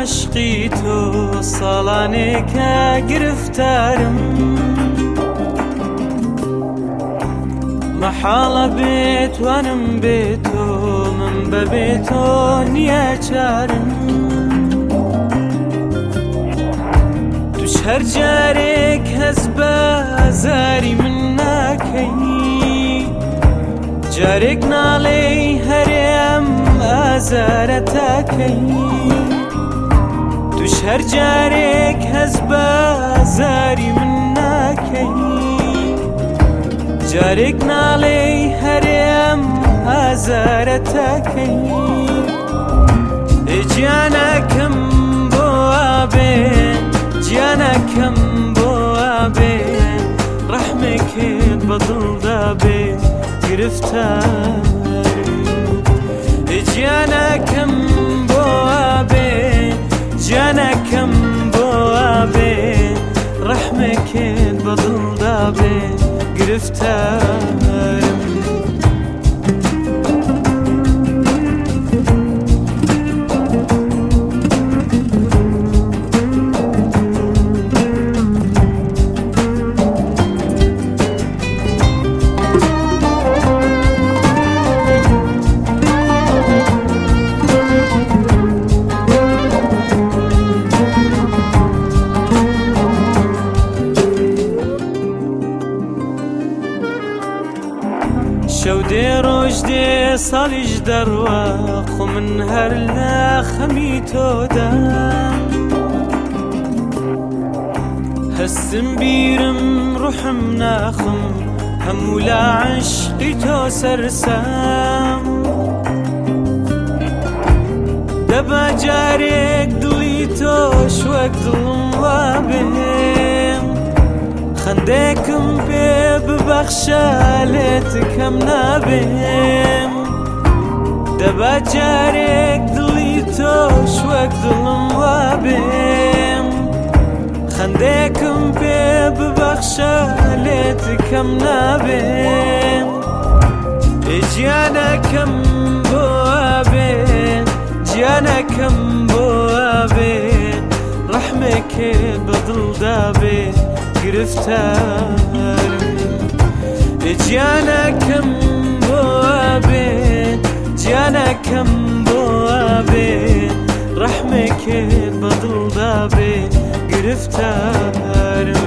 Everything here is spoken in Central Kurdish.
عەشقی تۆ ساڵانێکە گرفتارم. مەحاڵە بێتوانم بێ تۆ، من بەبێ تۆ نییە چارم. توش هەر جارێک هەست بە ئازاری من ناکەی، جارێک ناڵێی هەرێ ئەم ئازارە تاکەی. توش هەر جارێک هەست بە ئازاری من ناکەی، جارێک ناڵێی هەرێ ئەم ئازارە تاکەی. گیانەکەم بۆ ئابێ، گیانەکەم بۆ ئابێ، ڕەحمێکت بە دڵدا بێ گرفتارم. گیانەکەم بۆ ئابێ، گیانەکەم بۆ ئابێ، ڕەحمێکت بە دڵدا بێ گرفتارم. شەو دێ ڕۆژ دێ ساڵیش دەڕوا، خۆ من هەر لە خەمی تۆدا. هەستم بیرم ڕوحم ناخم هەموو لە عەشقی تۆ سەرسام. دەبا جارێک دڵی تۆش وەک دڵم وابێ، خەندێکم پێ ببەخشە لێت کەم نابێم. دەبا جارێک دڵی تۆش وەک دڵم وابێم، خەندێکم پێ ببەخشە لێت کەم نابێم. گیانەکەم بۆ ئابێ، گیانەکەم بۆ ئابێ، ڕەحمێکت بە دڵدا بێ گرفتارم. گیانەکەم بۆ ئابێ، گیانەکەم بۆ ئابێ، ڕەحمێکت بە دڵدا بێ گرفتارم.